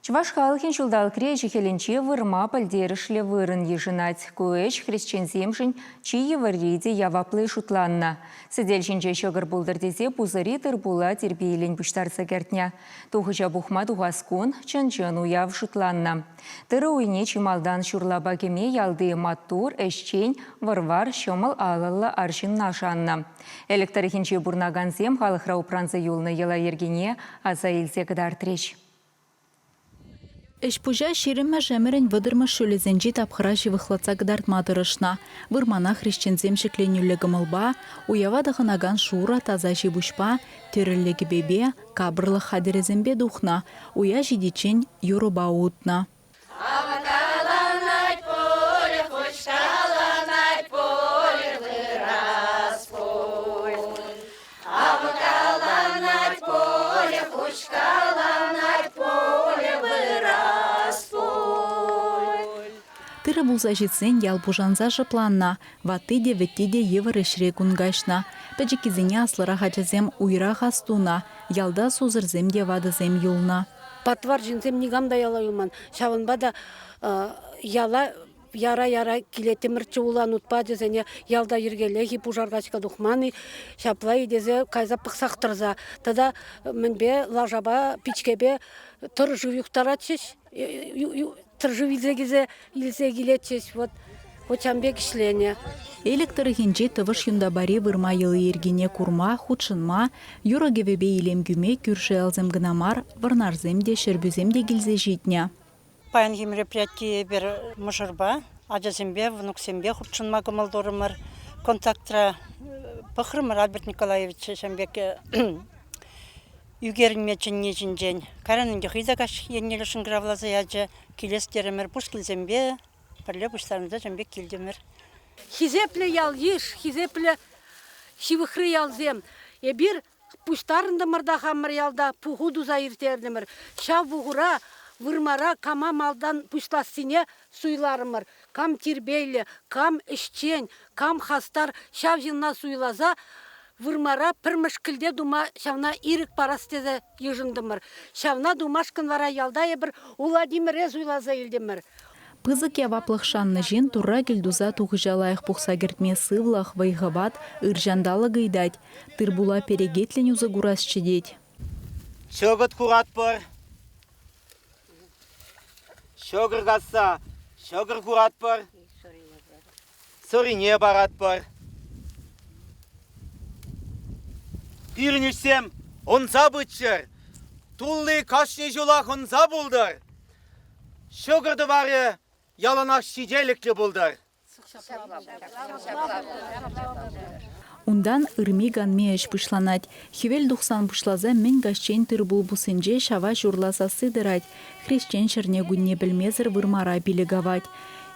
Чӑваш халӑхӗн ҫулталӑкри ӗҫӗ-хӗлӗнче вырма пӗлтерӗшлӗ вырӑн йышӑнать. Ку ӗҫ хресченсемшӗн чи йывӑрри те явапли шутланнӑ. Сӗтел ҫинче ҫӑкӑр пултӑр тесе пусӑри тыр-пула тирпейлӗн пуҫтарса кӗртнӗ. Тухӑҫа пухма тухас кун чӑн-чӑн уяв шутланнӑ. Тырӑ уйне чи малтан ҫурлапа кӗме ялти маттур, ӗҫчен, вӑр-вар, ҫӑмӑл алӑллӑ арҫынна шаннӑ. Элӗк тӑрӑхӗнче пурӑнакансем халӑхра упранса юлнӑ йӑла-йӗркене аса илсе кӑтартрӗҫ. Ӗҫ-пуҫа ҫирӗммӗш ӗмӗрӗн вӑтӑрмӗш ҫулӗсенчи тапхӑра ҫывӑхлатса кӑтартма тӑрӑшнӑ. Вырмана хресченсем ҫӗкленӳллӗ кӑмӑлпа, уява тӑхӑнакан шурӑ, таса ҫи-пуҫпа, тӗрӗллӗ кӗпепе, капӑрлӑх хатӗрӗсемпе тухнӑ, уя ҫитиччен юрӑпа утнӑ. Авкаланать пуль, хуҫкаланать пуль, вырас пуль. Авкаланать пуль, хуҫкаланать пуль, вырас пуль. Тырӑ пулса ҫитсен ял пушанса шӑпланнӑ. Ватти те, вӗтти те йывӑр ӗҫре кун каҫнӑ. Пӗчӗккисене аслӑрах ачасем уйрах астунӑ. Ялта сусӑрсем те ватӑсем юлнӑ. Патвар ҫынсем никам та яла юлман. Ҫавӑнпа та яла яра-яра килеттӗмӗрччӗ улан-утпа тесене ялта йӗркеллех-и, пушар качка тухман-и, ҫапла-и тесе кайса пӑхсах тӑрса. Тата мӗнпе лашапа, пичкепе тӑр шыв юхтаратчӗҫ, тӑр шыв илсе килсе илсе килетчӗҫ. Вот вот ҫавӑн пек ӗҫленӗ. Элӗк тӑрӑхӗнчи Тӑвӑш Юнтапари вырма йӑли-йӗркине курма, хутшӑнма, юрӑ-кӗвӗпе илем кӳме кӳршӗ ялсем кӑна мар, вӑрнарсем те, ҫӗрпӳсем те килсе ҫитнӗ. Паянхи мероприятие эпир мӑшӑрпа, ачасемпе, внуксемпе хутшӑнма кӑмӑл турӑмӑр. Контактра пӑхрӑмӑр Альберт Николаевич ҫавӑн пек ӳкерӗнме чӗнни ҫинчен. Кайран ӗнтӗ хӑй та каҫ еннелле шӑнкӑравласа ячӗ. Килес терӗмӗр, пускилсемпе пӗрле пуҫтарӑнса ҫавӑн пек килтӗмӗр. Хисеплӗ ял-йыш, хисеплӗ ҫывӑхри ялсем, эпир Пуҫтарӑнтӑмӑр та хамӑр ялта пуху туса ирттертӗмӗр. Ҫав пухура вырмара кама малтан пуҫлассине суйларӑмӑр. Кам тирпейлӗ, кам ӗҫчен, кам хастар, ҫав ҫынна суйласа вырмара пӗрмӗш кӗлте тума ҫавна ирӗк парас тесе йышӑнтӑмӑр. Ҫавна тумашкӑн вара ялта эпир Улатимӗре суйласа илтӗмӗр. Пысӑк яваплӑх шаннӑ ҫын Турра кӗлтуса тухӑҫа лайӑх пухса кӗртме сывлӑх, вӑй-хӑват, ыр ҫанталӑк ыйтать. Тыр-пула перекетлӗн усӑ курасчӗ тет. Чӑкӑт хуратпӑр. Ҫӑкӑр касса ҫӑкӑр хуратпӑр. Сӑрине паратпӑр. Пирӗн ӗҫсем ӑнса пыччӑр. Тулли кашни ҫулах ӑнса пултӑр. Ҫӑкӑр тӑварӗ яланах ҫителӗклӗ пултӑр. Унтан ырми-канми ӗҫ пуҫланать. Хӗвел тухсан пуҫласа мӗн каҫчен тыр-пул пуссинче ҫава ҫурла сасси тӑрать. Хресчен ҫӗрне-кунне пӗлмесӗр вырмара пилӗк авать.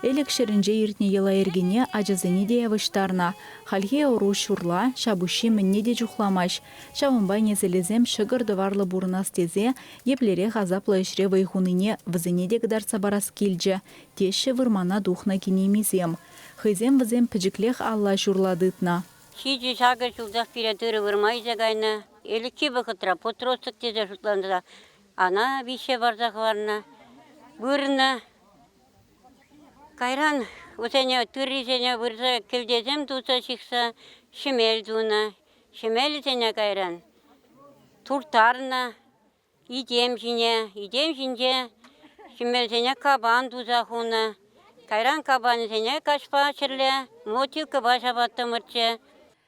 Элӗк ҫӗрӗнче иртнӗ йӑла-йӗркене ачасене те явӑҫтарнӑ. Хальхи ӑру ҫурла, ҫапуҫҫи мӗнне те чухламасть. Ҫавӑнпа несӗлӗсем ҫӑкӑр-тӑварлӑ пурӑнас тесе еплерех асаплӑ ӗҫре вӑй хунине вӗсене те кӑтартса парас килчӗ, теҫҫӗ вырмана тухнӑ кинемисем. Хӑйсем вӗсем пӗчӗклех алла ҫурла тытнӑ. Ҫичӗ ҫакӑ ҫултах пире тырӑ вырма илсе кайнӑ. Ӗлӗкхи вӑхӑтра подросток тесе шутланса ана виҫсе парса хӑварнӑ, вырнӑ. Кайран вӗсене тыррисене вырса кӗлтесем туса ҫыхса ҫӗмел тунӑ. Ҫӗмелӗсене кайран турттарнӑ. Итем ҫине, итем ҫинче ҫӗмелсене капан туса хунӑ. Кайран капанӗсене каҫпа ҫӗрле мотилкӑпа ҫапаттӑмӑрччӗ.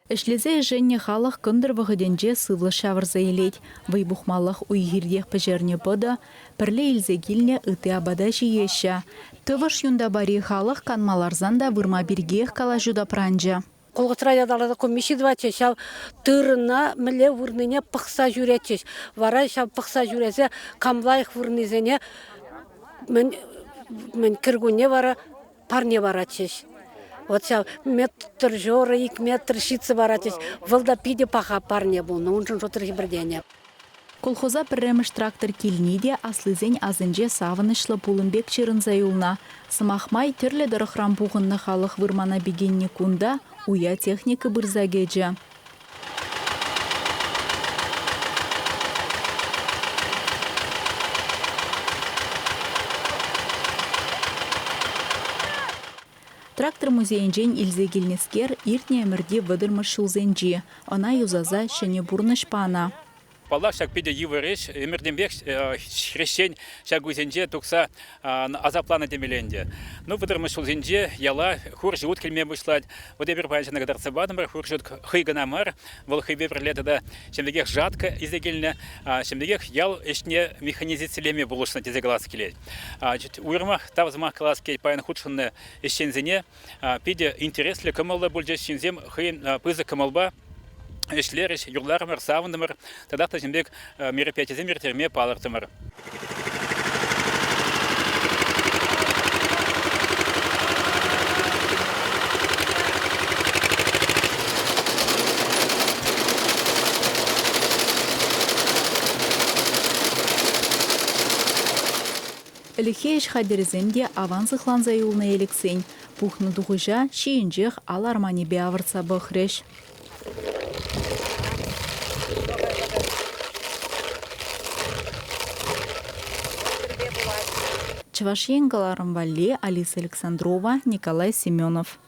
Ӗҫлесе ӗшеннӗ халӑх кӑнтӑр вӑхӑтӗнче сывлӑш ҫавӑрса илет. Вӑй пухмалӑх уй-хиртех пӗҫернӗ пӑтӑ, пӗрле илсе килнӗ ытти апата ҫиеҫҫӗ. Тӑвӑш Юнтапари халӑх канма ларсан та вырма пиркиех калаҫу тапранчӗ. Колхозра ятарласа комисси тӑватчӗҫ, ҫав тырӑна мӗнле вырнине пӑхса ҫӳретчӗҫ. Вара ҫав пӑхса ҫӳресе кам лайӑх вырнисене мӗн, мӗн кӗркунне вара парне паратчӗҫ. Вот ҫав метр ҫурӑ, ик метр ҫитсе паратчӗҫ. Вӑл та питӗ паха парне пулнӑ, уншӑн шутра хӗпӗртенӗ. Колхоза пӗрремӗш трактор килни те аслисен асӗнче савӑнӑҫлӑ пулӑм пек ҫырӑнса юлнӑ. Сӑмах май, тӗрлӗ тӑрӑхран пухӑннӑ халӑх вырмана пикеннӗ кун та уя техника пырса кӗчӗ. Трактор музейӗнчен илсе килнӗскер иртнӗ ӗмӗрти вӑтӑрмӗш ҫулсенчи. Ӑна юсаса ҫӗнӗ пурнӑҫ панӑ. Паллах, ҫак питӗ йывӑр ӗҫ. Ӗмӗртенпех хресчен ҫак уйсенче тухса асапланнӑ темелле ӗнтӗ. Ну, вӑтӑрмӗш ҫулсенче яла хурҫӑ ут килме пуҫлать. Вот эпир паян ҫакна кӑтартса патӑмӑр. Хурҫӑ ут хӑй кӑна мар, вӑл хӑйпе пӗрле тата ҫавӑн пекех жатка илсе килнӗ, ҫавӑн пекех ял ӗҫне механизацилеме пулӑшнӑ тесе калас килет. Уйрӑмах тав сӑмах калас килет паян хутшӑннӑ ӗҫченсене. Питӗ интереслӗ, кӑмӑллӑ пулчӗҫ ҫынсем хӑйӗн пысӑк кӑмӑлпа ӗҫлерӗҫ, юрларӑмӑр, савӑнтӑмӑр. Татах та ҫын пек мероприятисем ирттерме палӑртрӑмӑр. Ӗлӗкхи ӗҫ хатӗрӗсем те аван сыхланса юлнӑ Элӗксен. Пухнӑ тухӑҫа ҫийӗнчех ал арманӗпе авӑртса пӑхрӗҫ. Чӑваш Ен кӑларӑм валли Алиса Александрова, Николай Семенов.